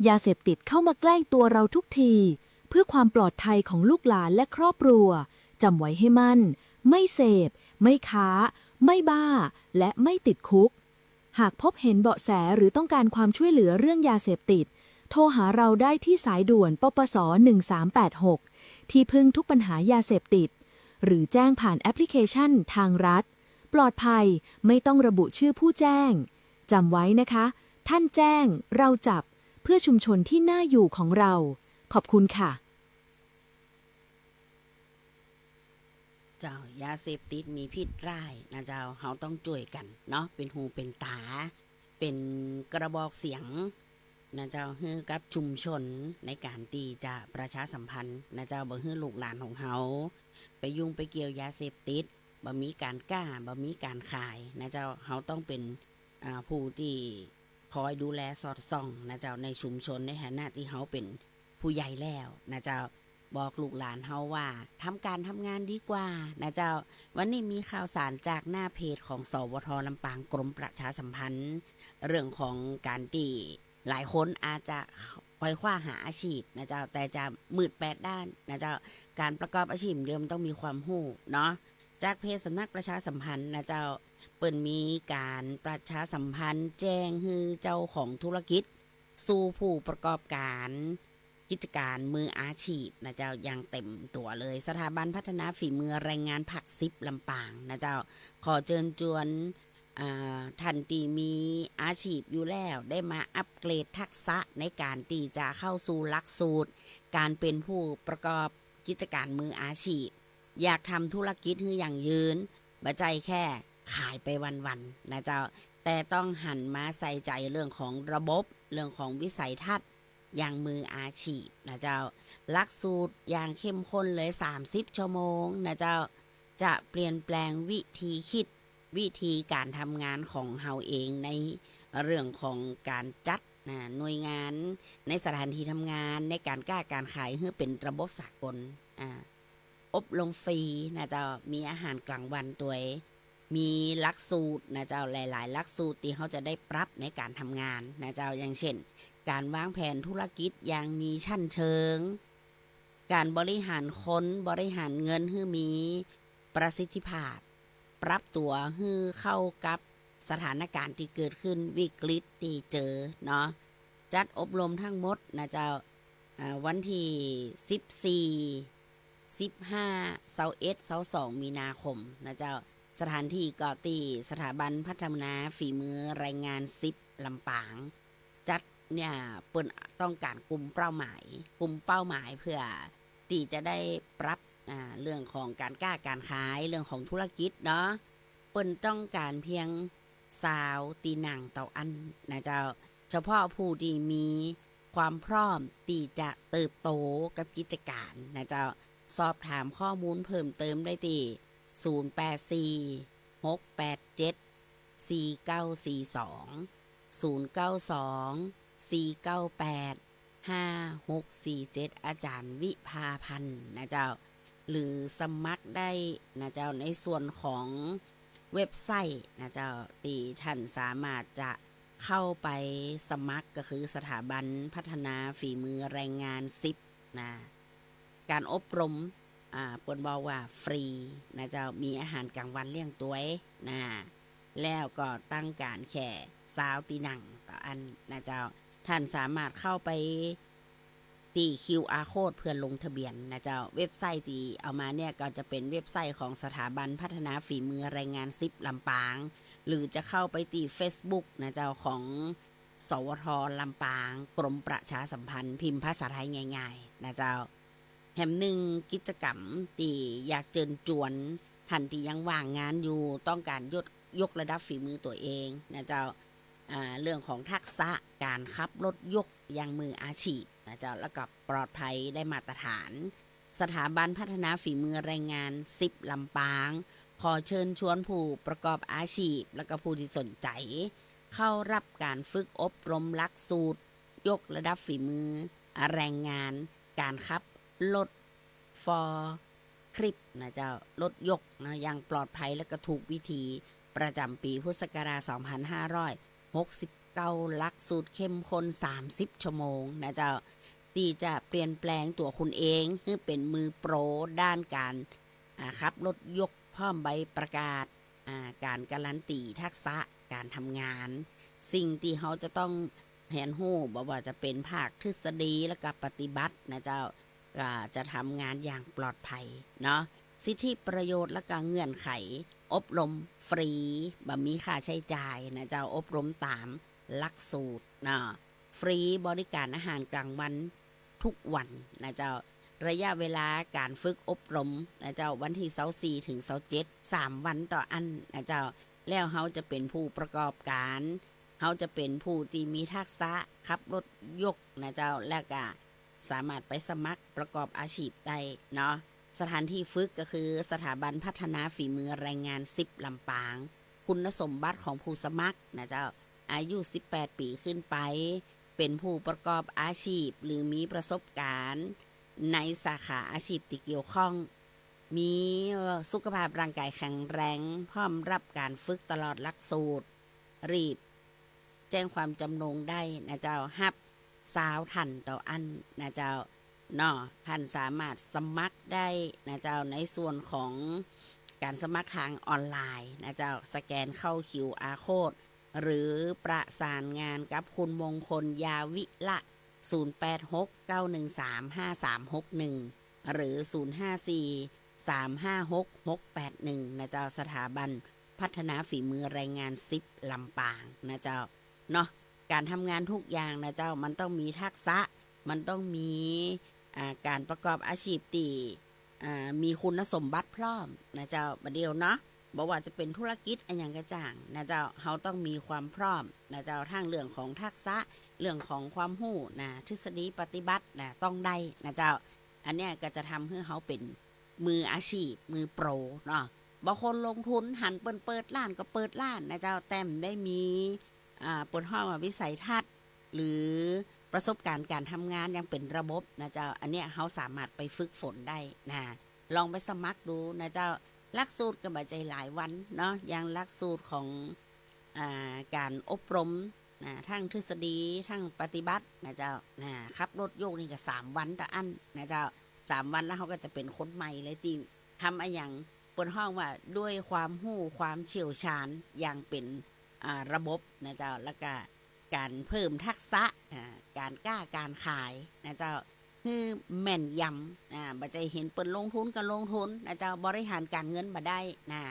ยาเสพติดเข้ามาใกล้ตัวเราทุกที เพื่อความปลอดภัยของลูกหลานและครอบครัว จำไว้ให้มั่น ไม่เสพ ไม่ค้า ไม่บ้า และไม่ติดคุก หากพบเห็นเบาะแสหรือต้องการความช่วยเหลือเรื่องยาเสพติด โทรหาเราได้ที่สายด่วน ปปส หนึ่งสามแปดหก ที่พึ่งทุกปัญหายาเสพติด หรือแจ้งผ่านแอปพลิเคชันทางรัฐ ปลอดภัย ไม่ต้องระบุชื่อผู้แจ้ง จำไว้นะคะ ท่านแจ้ง เราจับ เพื่อชุมชนที่น่าอยู่ของเรา ขอบคุณค่ะ เจ้า ยาเสพติดมีพิษร้ายนะเจ้า เฮาต้องจ้วยกั๋นเนาะ เป๋นหูเป๋นต๋า เป๋นกระบอกเสียงนะเจ้า หื้อกับชุมชนในก๋านตี้จะประชาสัมพันธ์นะเจ้า บ่หื้อลูกหลานของเฮาไปยุ่งไปเกี่ยวยาเสพติด บ่มีก๋านก๊า บ่มีก๋านขายนะเจ้า เฮาต้องเป๋น อ่า ผู้ตี้คอยดูแลสอดส่องนะเจ้า ในชุมชน ในฐานะตี้เฮาเป๋นผู้ใหญ่แล้วนะเจ้า บอกลูกหลานเฮาว่าทำก๋านทำงานดีกว่านะเจ้า วันนี้มีข่าวสารจากหน้าเพจของ สวท ลำปาง กรมประชาสัมพันธ์ เรื่องของก๋านตี้หลายคนอาจจะไขว่คว้าหาอาชีพนะเจ้า แต่จะมืดแปดด้านนะเจ้า ก๋านประกอบอาชีพเดียวมันต้องมีความฮู้เนาะ จากเพจสำนักประชาสัมพันธ์นะเจ้า เปิ้นมีก๋านประชาสัมพันธ์แจ้งหื้อเจ้าของธุรกิจ สู่ผู้ประกอบก๋านกิจก๋านมืออาชีพนะเจ้า อย่างเต็มตั๋วเลย สถาบันพัฒนาฝีมือแรงงานภาคสิบลำปางนะเจ้า ขอเจิญจวน อ่า ท่านตี้มีอาชีพอยู่แล้ว ได้มาอัปเกรดทักษะในก๋านตี้จะเข้าสู่หลักสูตรก๋านเป๋นผู้ประกอบกิจก๋านมืออาชีพ อยากทำธุรกิจหื้อยั่งยืน บ่ใจ้แค่ขายไปวันๆ นะเจ้า แต่ต้องหันมาใส่ใจ๋เรื่องของระบบ เรื่องของวิสัยทัศน์อย่างมืออาชีพนะเจ้า หลักสูตรอย่างเข้มข้นเลย สามสิบชั่วโมงนะเจ้า จะเปลี่ยนแปลงวิธีคิด วิธีก๋านทำงานของเฮาเอง ในเรื่องของก๋านจัดนะ หน่วยงาน ในสถานที่ทำงาน ในก๋านก๊าก๋านขายหื้อเป๋นระบบสากล อ่า อบรมฟรีนะเจ้า มีอาหารกลางวันตวย มีหลักสูตรนะเจ้า หลายๆ หลักสูตรตี้เฮาจะได้ปรับในก๋านทำงานนะเจ้า อย่างเช่น ก๋านวางแผนธุรกิจอย่างมีชั้นเชิง ก๋านบริหารคน บริหารเงินหื้อมีประสิทธิภาพ ปรับตั๋วหื้อเข้ากับสถานก๋านณ์ตี้เกิดขึ้น วิกฤตตี้เจอเนาะ จัดอบรมทั้งหมดนะเจ้า อ่า วันตี้ สิบสี่ สิบห้า ซาวเอ็ด ซาวสอง มีนาคมนะเจ้า สถานตี้ก็ตี้สถาบันพัฒนาฝีมือแรงงานสิบลำปาง จัดเนี่ยเปิ้นต้องก๋านกลุ่มเป้าหมาย กลุ่มเป้าหมายเพื่อตี้จะได้ปรับ อ่า เรื่องของก๋านก๊าก๋านขาย เรื่องของธุรกิจเนาะ เปิ้นต้องก๋านเพียงซาวตี้นั่งเต้าอั้นนะเจ้า เฉพาะผู้ตี้มีความพร้อมตี้จะเติบโตกับกิจก๋านนะเจ้า สอบถามข้อมูลเพิ่มเติมได้ตี้ ศูนย์แปดสี่ หกแปดเจ็ด สี่เก้าสี่สอง ศูนย์เก้าสอง สี่เก้าแปด ห้าหกสี่เจ็ด อาจ๋ารย์วิภาพันธ์นะเจ้า หรือสมัครได้นะเจ้า ในส่วนของเว็บไซต์นะเจ้า ตี้ท่านสามารถจะเข้าไปสมัคร ก็คือสถาบันพัฒนาฝีมือแรงงานสิบนะ ก๋านอบรม อ่า เปิ้นบอกว่าฟรีนะเจ้า มีอาหารกลางวันเลี้ยงตวยนะ แล้วก็ต้องก๋านแค่ซาวตี้นั่งเต้าอั้นนะเจ้า ท่านสามารถเข้าไปตี้ คิวอาร์ โค้ด เพื่อลงทะเบียนนะเจ้า เว็บไซต์ตี้เอามาเนี่ยก็จะเป๋นเว็บไซต์ของสถาบันพัฒนาฝีมือแรงงานสิบลำปาง หรือจะเข้าไปตี้เฟซบุ๊กนะเจ้า ของ สวท ลำปาง กรมประชาสัมพันธ์ พิมพ์ภาษาไทยง่ายๆ นะเจ้า แหมนึ่งกิจกรรมตี้อยากเจิญจวน ท่านตี้ยังว่างงานอยู่ ต้องก๋านยก ยกระดับฝีมือตั๋วเองนะเจ้า อ่า เรื่องของทักษะก๋านขับรถยกอย่างมืออาชีพนะเจ้า แล้วก็ปลอดภัยได้มาตรฐาน สถาบันพัฒนาฝีมือแรงงานสิบลำปาง ขอเชิญชวนผู้ประกอบอาชีพ แล้วก็ผู้ตี้สนใจ๋ เข้าฮับก๋านฝึกอบรมหลักสูตรยกระดับฝีมือแรงงาน ก๋านขับรถ forklift นะเจ้า รถยกนะ อย่างปลอดภัยและก็ถูกวิธี ประจ๋ำปี๋พุทธศักราช สองพันห้าร้อยหกสิบแปด เก๊าหลักสูตรเข้มข้นสามสิบชั่วโมงนะเจ้า ตี้จะเปลี่ยนแปลงตั๋วคุณเองหื้อเป๋นมือโปรด้านก๋าน อ่า ขับรถยกพร้อมใบประกาศ อ่า ก๋านการันตีทักษะก๋านทำงาน สิ่งตี้เฮาจะต้องเฮียนฮู้ บ่ว่าจะเป๋นภาคทฤษฎีแล้วก็ปฏิบัตินะเจ้า ก็จะทำงานอย่างปลอดภัยเนาะ สิทธิประโยชน์แล้วก็เงื่อนไข อบรมฟรี บ่มีค่าใช้จ่ายนะเจ้า อบรมตามหลักสูตรเนาะ ฟรีบริการอาหารกลางวันทุกวันนะเจ้า ระยะเวลาก๋านฝึกอบรมนะเจ้า วันตี้ซาวสี่ถึงซาวเจ็ด สามวันเต้าอั้นนะเจ้า แล้วเฮาจะเป๋นผู้ประกอบก๋าน เฮาจะเป๋นผู้ตี้มีทักษะขับรถยกนะเจ้า แล้วก็สามารถไปสมัครประกอบอาชีพได้เนาะ สถานที่ฝึกก็คือสถาบันพัฒนาฝีมือแรงงานสิบลำปาง คุณสมบัติของผู้สมัครนะเจ้า อายุสิบแปดปี๋ขึ้นไป เป๋นผู้ประกอบอาชีพหรือมีประสบการณ์ในสาขาอาชีพตี้เกี่ยวข้อง มีสุขภาพร่างกายแข็งแรง พร้อมรับก๋านฝึกตลอดหลักสูตร รีบแจ้งความจำนงได้นะเจ้า ฮับซาวท่านเต้าอั้นนะเจ้าเนาะ ท่านสามารถสมัครได้นะเจ้า ในส่วนของก๋านสมัครทางออนไลน์นะเจ้า สแกนเข้า QR code หรือประสานงานกับคุณมงคล ยาวิละ ศูนย์แปดหก เก้าหนึ่งสาม ห้าสามหกหนึ่ง หรือ ศูนย์ห้าสี่ สามห้าหก หกแปดหนึ่ง นะเจ้า สถาบันพัฒนาฝีมือแรงงานสิบลำปางนะเจ้าเนาะ ก๋านทำงานทุกอย่างนะเจ้า มันต้องมีทักษะ มันต้องมี อ่า ก๋านประกอบอาชีพตี้ อ่า มีคุณสมบัติพร้อมนะเจ้า บ่าเดี่ยวเนาะ บ่ว่าจะเป๋นธุรกิจอะหยังก็จ้างนะเจ้า เฮาต้องมีความพร้อมนะเจ้า ทั้งเรื่องของทักษะ เรื่องของความฮู้นะ ทฤษฎีปฏิบัตินะ ต้องได้นะเจ้า อันเนี้ยก็จะทำหื้อเฮาเป๋นมืออาชีพ มือโปรเนาะ บางคนลงทุนหันเปิ้นเปิดร้านก็เปิดร้านนะเจ้า แต่บ่ได้มี อ่า เปิ้นฮ้องว่าวิสัยทัศน์ หรือประสบการณ์การทำงานอย่างเป๋นระบบนะเจ้า อันเนี้ยเฮาสามารถไปฝึกฝนได้นะ ลองไปสมัครดูนะเจ้า หลักสูตรก็บ่ใจ้หลายวันเนาะ อย่างหลักสูตรของ อ่า ก๋านอบรมนะ ทั้งทฤษฎี ทั้งปฏิบัตินะเจ้า นะ ขับรถยกนี่ก็สามวันเต้าอั้นนะเจ้า สามวันแล้วเฮาก็จะเป๋นคนใหม่เลย ตี้ทำอะหยัง เปิ้นฮ้องว่าด้วยความฮู้ความเชี่ยวชาญอย่างเป๋น อ่า ระบบนะเจ้า แล้วก็ก๋านเพิ่มทักษะ อ่า ก๋านก้าก๋านขายนะเจ้า หื้อแม่นยำ อ่า บ่ใจ้หันเปิ้นลงทุนก็ลงทุนนะเจ้า บริหารก๋านเงินบ่ได้นะ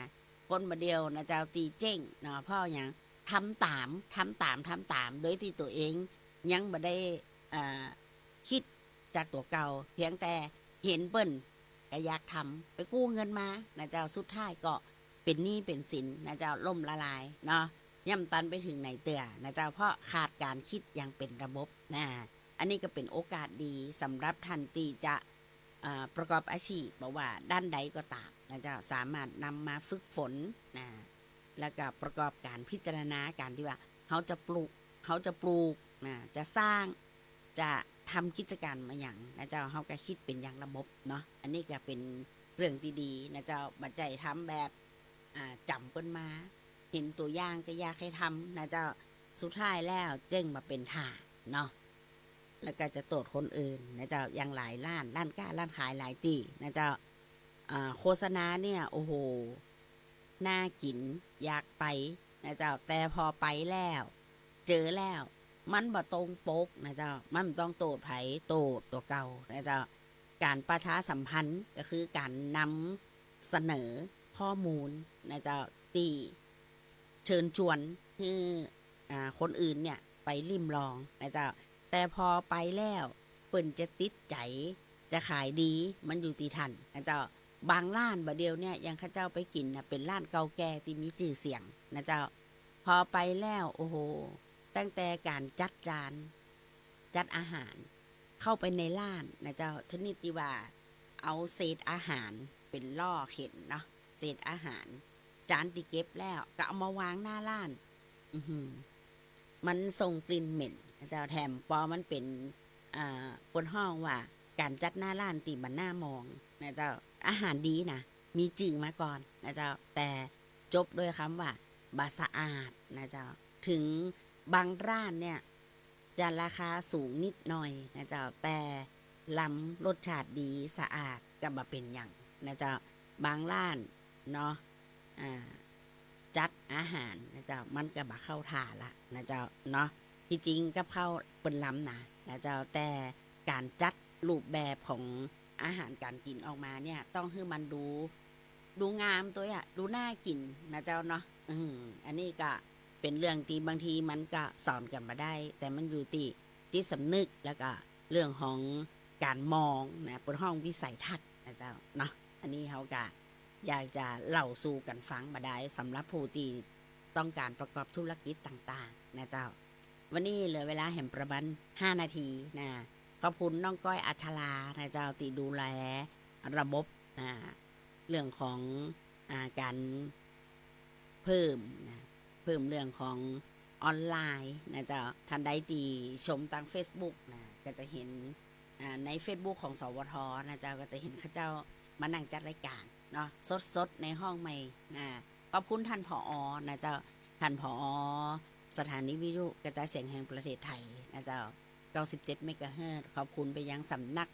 คนบ่าเดี่ยวนะเจ้า ตี้เจ๊งเนาะ เพราะหยัง ทำต๋าม ทำต๋าม ทำต๋าม โดยตี้ตั๋วเองยังบ่ได้ อ่า กึ๊ดจากตั๋วเก่า เพียงแต่หันเปิ้นก็อยากทำ ไปกู้เงินมานะเจ้า สุดท้ายก็เป๋นหนี้เป๋นสินนะเจ้า ล้มละลายเนาะ ย่ำตันไปเถิงไหนเตื้อนะเจ้า เพราะขาดก๋านกึ๊ดอย่างเป๋นระบบนะ อันนี้ก็เป๋นโอกาสดีสำหรับท่านตี้จะ อ่า ประกอบอาชีพ บ่ว่าด้านใดก็ต๋ามนะเจ้า สามารถนำมาฝึกฝนนะ แล้วก็ประกอบก๋านพิจารณาก๋านตี้ว่าเฮาจะปลูก เฮาจะปลูกนะ จะสร้าง จะทำกิจก๋านอะหยังนะเจ้า เฮาก็กึ๊ดเป๋นอย่างระบบเนาะ อันนี้ก็เป๋นเรื่องตี้ดีนะเจ้า บ่ใจ้ทำแบบ อ่า จ๋ำเปิ้นมา หันตั๋วอย่างก็อยากหื้อทำนะเจ้า สุดท้ายแล้วเจ๊งมาเป๋นถ่าเนาะ แล้วก็จะโต้ษคนอื่นนะเจ้า อย่างหลายร้าน ร้านก้าร้านขายหลายตี้นะเจ้า อ่า โฆษณาเนี่ย โอ้โห น่ากิ๋น อยากไปนะเจ้า แต่พอไปแล้ว เจอแล้ว มันบ่ตรงปกนะเจ้า มันบ่ต้องโต้ษใผ โต้ษตั๋วเก่านะเจ้า ก๋านประชาสัมพันธ์ก็คือก๋านนำเสนอข้อมูลนะเจ้า ตี้เชิญชวนหื้อ อ่า คนอื่นเนี่ยไปลิ้มลองนะเจ้า แต่พอไปแล้วเปิ้นจะติดใจ๋ จะขายดี มันอยู่ตี้ท่านนะเจ้า บางร้านบ่าเดี่ยวเนี่ย อย่างข้าเจ้าไปกิ๋นนะ เป๋นร้านเก่าแก่ตี้มีจื้อเสียงนะเจ้า พอไปแล้ว โอ้โห ตั้งแต่ก๋านจัดจาน จัดอาหาร เข้าไปในร้านนะเจ้า ชนิดตี้ว่าเอาเศษอาหารเป๋นล้อเข็นเนาะ เศษอาหาร จานตี้เก็บแล้วก็เอามาวางหน้าร้าน อื้อหือ มันส่งกลิ่นเหม็นนะเจ้า แถมปอมันเป๋น อ่า เปิ้นฮ้องว่าก๋านจัดหน้าร้านตี้บ่น่ามองนะเจ้า อาหารดีนะ มีจื้อมาก่อนนะเจ้า แต่จบด้วยกำว่าบ่สะอาดนะเจ้า เถิง บางร้านเนี่ยจะราคาสูงนิดหน่อยนะเจ้า แต่ล้ำ รสชาติดี สะอาด ก็บ่เป๋นหยังนะเจ้า บางร้านเนาะ อ่า จัดอาหารนะเจ้า มันก็บ่เข้าท่าละนะเจ้าเนาะ ตี้จริงกับข้าวเปิ้นล้ำนะ นะเจ้า แต่ก๋านจัดรูปแบบของอาหารก๋านกิ๋นออกมาเนี่ย ต้องหื้อมันดู ดูงามตวยอะ ดูน่ากิ๋นนะเจ้าเนาะ อืม อันนี้ก็เป๋นเรื่องตี้บางทีมันก็สอนกั๋นบ่ได้ แต่มันอยู่ตี้จิตสำนึก แล้วก็เรื่องของก๋านมองนะ เปิ้นฮ้องวิสัยทัศน์นะเจ้าเนาะ อันนี้เฮาก็อยากจะเล่าสู่กั๋นฟังบ่ดาย สำหรับผู้ตี้ต้องก๋านประกอบธุรกิจต่างๆ นะเจ้า วันนี้เหลือเวลาแหมประมาณห้านาทีนะ ขอบคุณน้องก้อยอัชรานะเจ้า ตี้ดูแลระบบ อ่า เรื่องของ อ่า ก๋านเพิ่มนะ เพิ่มเรื่องของออนไลน์นะเจ้า ท่านใดตี้ชมตางเฟซบุ๊กนะ ก็จะเห็น อ่า ในเฟซบุ๊กของ สวท นะเจ้า ก็จะเห็นเขาเจ้ามานั่งจัดรายก๋านเนาะ สดๆ ในห้องใหม่นะ ขอบคุณท่าน ผอ นะเจ้า ท่าน ผอ สถานีวิทยุกระจายเสียงแห่งประเทศไทยนะเจ้า เก้าสิบเจ็ดเมกะเฮิรตซ์ ขอบคุณไปยังสำนัก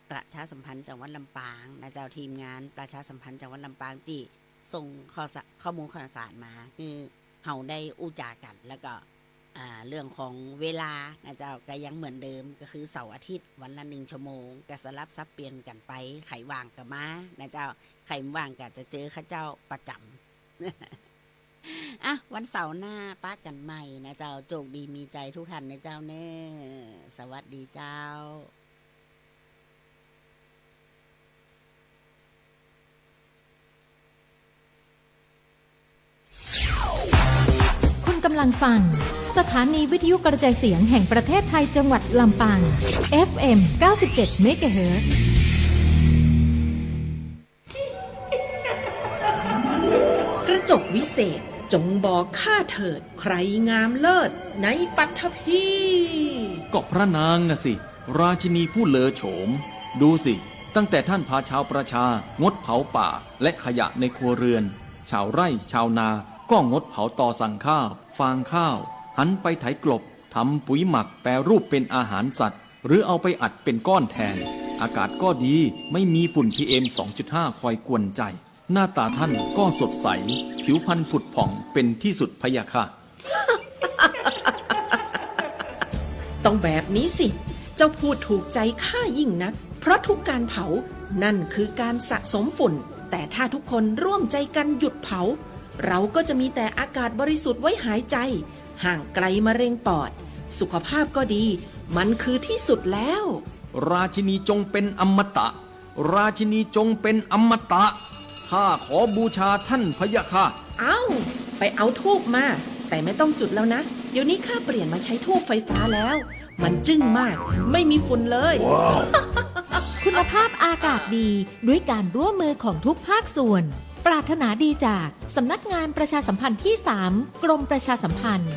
ประชาสัมพันธ์จังหวัดลำปางนะเจ้า ทีมงานประชาสัมพันธ์จังหวัดลำปางตี้ส่งข้อสะ-, ข้อมูลข่าวสารมา หื้อเฮาได้อู้จ๋ากั๋น แล้วก็ อ่า เรื่องของเวลานะเจ้า ก็ยังเหมือนเดิม ก็คือเสาร์อาทิตย์วันละหนึ่งชั่วโมง ก็สลับสับเปลี่ยนกั๋นไป ใผว่างก็มานะเจ้า ใผบ่ว่างก็จะเจอเขาเจ้าประจ๋ำ อ่ะ วันเสาร์หน้าปะกั๋นใหม่นะเจ้า โจคดีมีชัยทุกท่านนะเจ้าเน่อ สวัสดีเจ้า คุณกำลังฟัง สถานีวิทยุกระจายเสียงแห่งประเทศไทยจังหวัดลำปาง เอฟเอ็ม เก้าสิบเจ็ดเมกะเฮิรตซ์ กระจกวิเศษ จงบอกข้าเถิด ใครงามเลิศในปฐพี ก็พระนางน่ะสิ ราชินีผู้เลอโฉม ดูสิ ตั้งแต่ท่านพาชาวประชางดเผาป่าและขยะในครัวเรือน ชาวไร่ชาวนาก็งดเผาตอสั่งข้าว ฟางข้าว หันไปไถกลบ ทำปุ๋ยหมักแปรรูปเป็นอาหารสัตว์ หรือเอาไปอัดเป็นก้อนแทน อากาศก็ดี ไม่มีฝุ่น พีเอ็ม สองจุดห้า คอยกวนใจ หน้าตาท่านก็สดใส ผิวพรรณผุดผ่องเป็นที่สุดพะยะค่ะ ต้องแบบนี้สิ เจ้าพูดถูกใจข้ายิ่งนัก เพราะทุกการเผา นั่นคือการสะสมฝุ่น แต่ถ้าทุกคนร่วมใจกันหยุดเผา เราก็จะมีแต่อากาศบริสุทธิ์ไว้หายใจ ห่างไกลมะเร็งปอด สุขภาพก็ดี มันคือที่สุดแล้ว ราชินีจงเป็นอมตะ ราชินีจงเป็นอมตะ ข้าขอบูชาท่านพะยะค่ะ เอ้า ไปเอาธูปมา แต่ไม่ต้องจุดแล้วนะ เดี๋ยวนี้ข้าเปลี่ยนมาใช้ธูปไฟฟ้าแล้ว มันจึ้งมาก ไม่มีฝุ่นเลย คุณภาพอากาศดี ด้วยการร่วมมือของทุกภาคส่วน ปรารถนาดีจากสำนักงานประชาสัมพันธ์ที่สาม กรมประชาสัมพันธ์